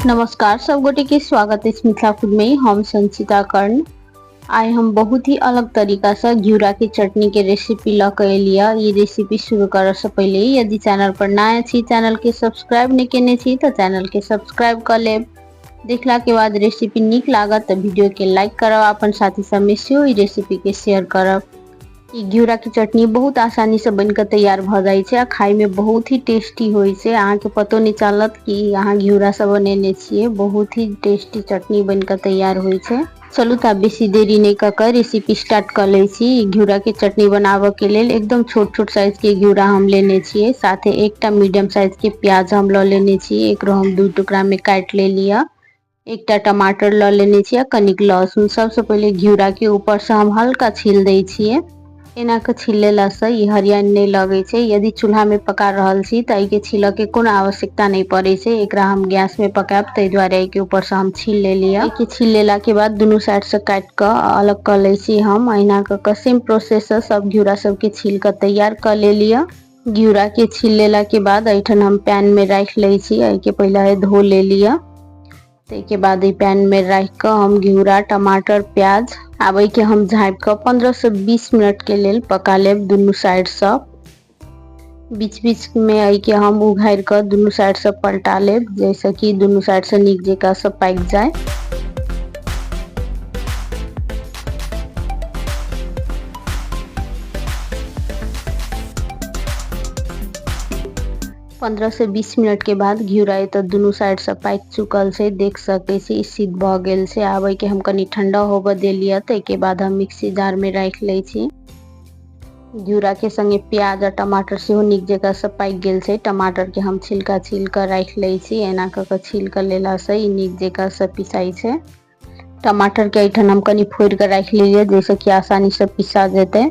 नमस्कार सब गोटे के स्वागत अछि मिथिला फूड में। हम संचिता कर्ण। आइ हम बहुत ही अलग तरीका से घिउरा के चटनी के रेसिपी ल के एलियै। ई रेसिपी शुरू करऽ से पहिले यदि चैनल पर नया छी, चैनल के सब्सक्राइब नहीं केने छी तो चैनल के सब्सक्राइब कर लेब। देखला के बाद रेसिपी नीक लागत तो वीडियो के लाइक करब, अपन साथी सब में सेहो ई रेसिपी के शेयर करब। ई घिउरा के चटनी बहुत आसानी से बन के तैयार भ जाय छै आ खाय में बहुत ही टेस्टी होय छै। अहाँ के पतो नहीं चलत कि अहाँ घिउरा से बनेने छियै। बहुत ही टेस्टी चटनी बन के तैयार होय छै। चलू त आब बेसी देरी नहीं क के रेसिपी स्टार्ट क लै छी। घिउरा के चटनी बनाबऽ के लेल एकदम छोट छोट साइज के घिउरा हम लेने छियै, साथे एकटा मीडियम साइज के प्याज हम ल लेने छियै, एकरो हम 2 टुकड़ा में काटि लेलियै। एकटा टमाटर ल लेने छियै आ कनिक लहसुन। सबसे पहिले घिउरा के ऊपर से हम हल्का छील दै छियै। एना के छील लेला से ई हरियान नहीं लगै छै। यदि चूल्हा में पका रहल छी त एहिके छीलऽ के कोनो आवश्यकता नहीं पड़ै छै। एकरा हम गैस में पकायब ताहि दुआरे एहिके ऊपर से हम छील लेलियै। एहिके छील लेला के बाद दुनू साइड से काटि कऽ अलग कऽ लै छी हम। अहिना कऽ कऽ सेम प्रोसेस से सब घिउरा सबके छील कऽ तैयार कऽ लेलियै। घिउरा के छील लेला के बाद एहिठाम हम पैन में राखि लै छी। एहिके पहिले धो लेलियै। ताहिके बाद एहि पैन में राखि कऽ हम घिउरा, टमाटर, प्याज आब एहिके हम झाँपि कऽ 15 से 20 मिनट के लेल पका लेब दुनू साइड सँ। बीच बीच में एहिके हम उघारि कऽ दुनू साइड सँ पलटा लेब, जाहिसँ कि दुनू साइड सँ नीक जकाँ सँ पाकि जाय। 15 से 20 मिनट के बाद घिउरा एतऽ दुनू साइड से पाकि चुकल छै, देख सकै छी सिद्ध भऽ गेल छै। आब एहिके हम कनि ठंडा होबऽ देलियै, ताहिके बाद हम मिक्सी जार में राखि लै छी। घिउरा के संगे प्याज आ टमाटर सेहो नीक जकाँ से पाकि गेल छै। टमाटर के हम छिलका छील कऽ राखि लै छी। एना कऽ कऽ छील कऽ लेला से ई नीक जकाँ से पिसाइ छै। टमाटर के एहिठाम हम कनि फोड़ि कऽ राखि लेलियै, जाहिसँ कि आसानी से पिसा जेतै।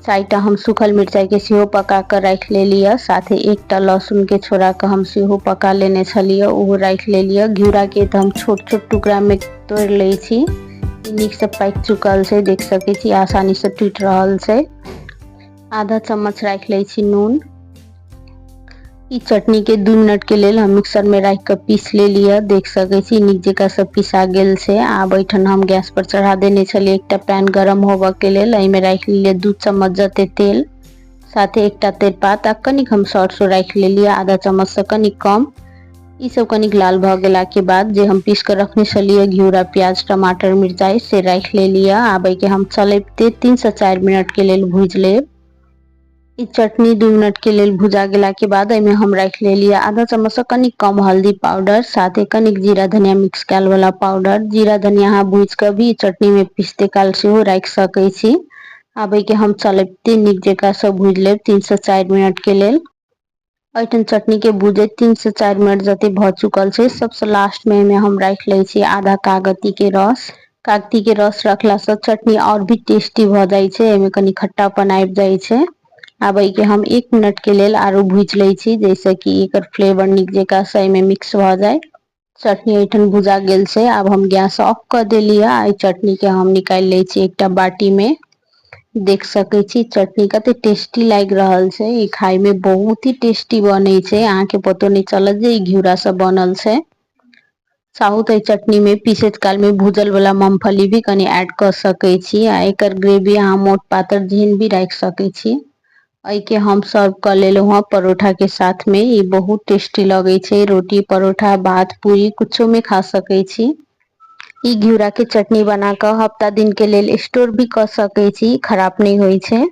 4टा हम सूखल मिरचाई के सेहो पका कऽ राखि लेलियै, साथे एकटा लहसुन के छोड़ा कऽ हम सेहो पका लेने छलियै, ओहो राखि लेलियै। घिउरा के तऽ हम छोट छोट टुकड़ा में तोड़ि लै छी। ई नीक से पाकि चुकल छै, देख सकै छी आसानी से टूटि रहल छै। आधा चम्मच राखि लै छी नून। ई चटनी के 2 मिनट के लेल हम मिक्सर में राखि कऽ पीस लेलियै। देख सकै छी नीक जकाँ सब पिसा गेल छै। आब एहिठाम हम गैस पर चढ़ा देने छलियै एकटा पैन गरम होबऽ के लेल। एहिमे राखि लेलियै 2 चम्मच जते तेल, साथे एकटा तेजपात आ कनिक हम सरसों राखि लेलियै, आधा चम्मच से कनिक कम। ई सब कनिक लाल भऽ गेला के बाद जे हम पीस कऽ रखने छलियै घिउरा, प्याज, टमाटर, मिरचाई से राखि लेलियै। आब एहिके हम चलैबते 3 से 4 मिनट के लेल भूजि लेब। ई चटनी 2 मिनट के लेल भुजा गेला के बाद एहिमे हम राखि लेलियै आधा चम्मच से कनिक कम हल्दी पाउडर, साथे कनिक जीरा धनिया मिक्स कयल वाला पाउडर। जीरा धनिया अहाँ भूजि कऽ भी चटनी में पीसते काल सेहो राखि सकै छी। आब एहिके हम चलैबते नीक जकाँ से भूजि लेब 3 से 4 मिनट के लेल। एहिठाम चटनी के भूजैत 3 से 4 मिनट जते भऽ चुकल छै। सबसे लास्ट में एहिमे हम राखि लै छी आधा कागती के रस। कागती के रस रखला से चटनी और भी टेस्टी भऽ जाइ छै, एहिमे कनि खट्टापन आबि जाइ छै। आब एहिके हम 1 मिनट के लेल आरो भूजि लै छी, जाहिसँ कि एकर फ्लेवर नीक जकाँ से एहिमे मिक्स भऽ जाय। चटनी एहिठाम भुजा गेल छै। आब हम गैस ऑफ कऽ देलियै आ एहि चटनी के हम निकालि लै छी एकटा बाटी में। देख सकै छी चटनी कते टेस्टी लागि रहल छै। ई खाय में बहुत ही टेस्टी बनै छै। अहाँ के पतो नहीं चलत जे ई घिउरा से बनल छै। चाहू तऽ चटनी में पीसैत काल में भूजल वाला मूंगफली भी कनि ऐड कऽ सकै छी आ एकर ग्रेवी अहाँ मोट पातर जेहन भी राखि सकै छी। एहिके हम सर्व कऽ लेलहुँ हँ परोठा के साथ में। ई बहुत टेस्टी लगै छै। रोटी, परोठा, भात, पूरी कुछो में खा सकै छी। ई घिउरा के चटनी बना कऽ हफ्ता दिन के लेल स्टोर भी कऽ सकै छी, खराब नहीं होइ छै।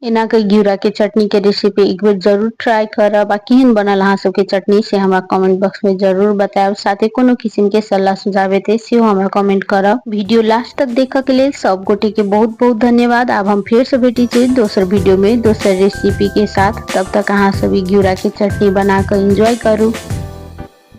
एना के घिउरा के चटनी के रेसिपी एक बेर जरूर ट्राई करब आ केहन बनल अहाँ सबके चटनी से हमरा कमेंट बॉक्स में जरूर बतायब। साथे कोनो किसिम के सलाह सुझाव हेतै सेहो हमरा कमेंट करब। वीडियो लास्ट तक देखऽ के लेल सब गोटे के बहुत बहुत धन्यवाद। आब हम फेर से भेटै छी दोसर वीडियो में दोसर रेसिपी के साथ। तब तक अहाँ सब ई घिउरा के चटनी बना कऽ एंजॉय करू।